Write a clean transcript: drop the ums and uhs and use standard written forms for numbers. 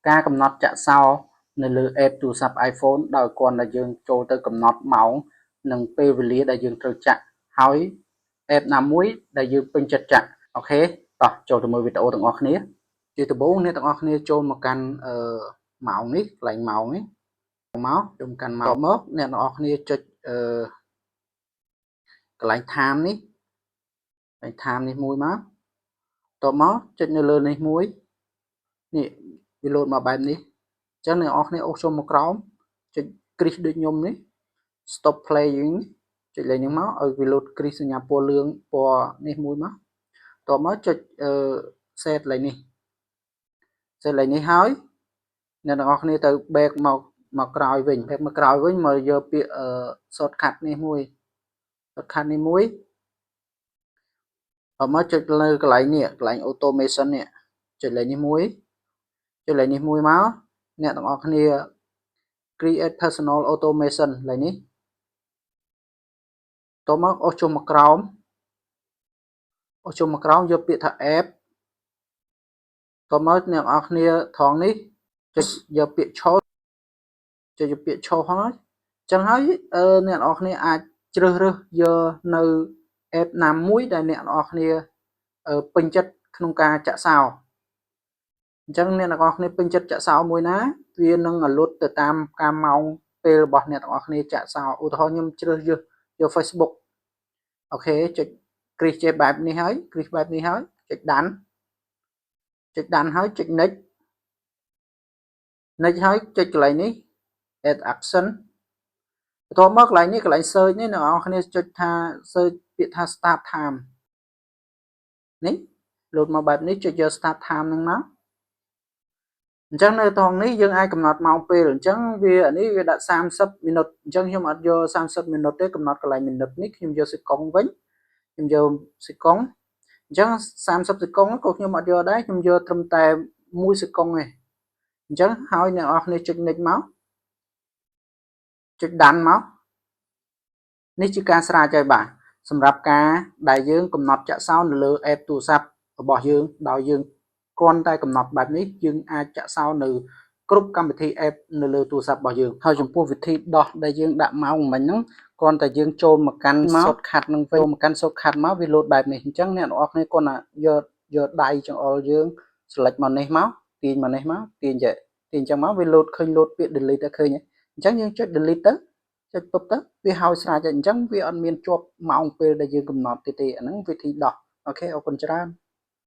ការកំណត់ចាក់សោនៅលើ app ទូរស័ព្ទ iPhone ដោយគ្រាន់តែយើងចូលទៅកំណត់ម៉ោងនិងពេលវេលាដែលយើងត្រូវចាក់ហើយ app ណាមួយដែលយើងពេញចិត្តចាក់OK តោះចូលទៅមើលវីដេអូទាំងអស់គ្នាជាដំបូងអ្នកទាំងអស់គ្នាចូលមកកាន់អឺម៉ោងនេះកន្លែងម៉ោងនេះមកចូលកាន់ម៉ោងមកអ្នកទាំងអស់គ្នាចុចអឺកន្លែង time នេះកន្លែង time នេះមួយមកតមកចុចនៅលើនេះមួយនេះវាលោតមកបែបនេះអញ្ចឹងអ្នកនរគ្នាអូសចូលមកក្រោមចុចគ្រីសដូចខ្ញុំនេះ stop playing ចុចលេខនេះមកឲ្យវាលោតគ្រីសសញ្ញាពណ៌លឿងពណ៌នេះមួយមកតមកចុចអឺ set លេខនេះ set លេខនេះហើយអ្នកទាំងអស់គ្នាទៅ back មកមកក្រោយវិញ back មកក្រោយវិញមកយកពាក្យអឺ shortcut នេះមួយ shortcut នេះមួយអមកចុចលើកន្លែងនេះកន្លែង automation នេះចុចលេខនេះមួយចុចលេខនេះមួយមកអ្នកទាំងអស់គ្នា create personal automation កន្លែងនេះតមកអូសចុះមកក្រោមអូសចុះមកក្រោមយកពាក្យថា app តមកអ្នកនរគ្នាថងនេះចុចយកពាក្យ choose ចុចយកពាក្យ choose ហើយចឹងហើយអ្នកនរគ្នាអាចជ្រើសរើសយកនៅ app ណាមួយដែលអ្នកនរគ្នាពេញចិត្តក្នុងការចាក់សោអញ្ចឹងអ្នកទាំងអស់គ្នាពេញចិត្តចាក់សោមួយណាវានឹងអលុតទៅតាមការម៉ោងពេលរបស់អ្នកទាំងអស់គ្នាចាក់សោឧទាហរណ៍ខ្ញុំជ្រើសរើសយក Facebook OK ចុចគ្រីសចេះបែបនេះហើយគ្រីសបែបនេះហើយចុច done ចុច done ហើយចុច next next ហើយចុចកន្លែងនេះ add action បន្ទាប់មកកន្លែងនេះកន្លែង search នេះអ្នកនរគ្នាចុចថា search ពាក្យថា start time នេះលោតមកបែបនេះចុចយក start time ហ្នឹងមកអញ្ចឹងនៅត្រង់នេះយើងអាចកំណត់ម៉ោងពេលអញ្ចឹងវានេះវាដាក់30មីនិតអញ្ចឹងខ្ញុំអត់យក30មីនិតទេកំណត់កន្លែងមីនិតនេះខ្ញុំយកសេកុងវិញខ្ញុំយកសេកុងអញ្ចឹង30សេកុងក៏ខ្ញុំអត់យកដែរខ្ញុំយកត្រឹមតែ1សេកុងទេអញ្ចឹងហើយអ្នកនរគ្នាចុច next មកចុច done មកនេះជាការស្រាវជ្រាវបាទសម្រាប់ការដែលយើងកំណត់ចាក់សោនៅលើ app ទូរស័ព្ទរបស់យើងដោយយើងគ្រាន់តែកំណត់បែបនេះយើងអាចចាក់សោនៅគ្រប់កម្មវិធី app នៅលើទូរស័ព្ទរបស់យើងហើយចំពោះវិធីដោះដែលយើងដាក់ម៉ោងមិញហ្នឹងគ្រាន់តែយើងចូលមកកាន់ shortcut នឹងវិញចូលមកកាន់ shortcut មកវាលោតបែបនេះអញ្ចឹងអ្នកនរគ្នាគ្រាន់តែយកយកដៃចង្អុលយើង select មកនេះមកទាញមកនេះមកទាញចេះទាញអញ្ចឹងមកវាលោតឃើញលោតពាក្យ delete ទៅឃើញអញ្ចឹងយើងចុច delete ទៅចុចពុបទៅវាហើយស្រេចអញ្ចឹងវាអត់មានជាប់ម៉ោងពេលដែលយើងកំណត់ទេទេអាហ្នឹងវិធីដោះOK អរគុណច្រើន។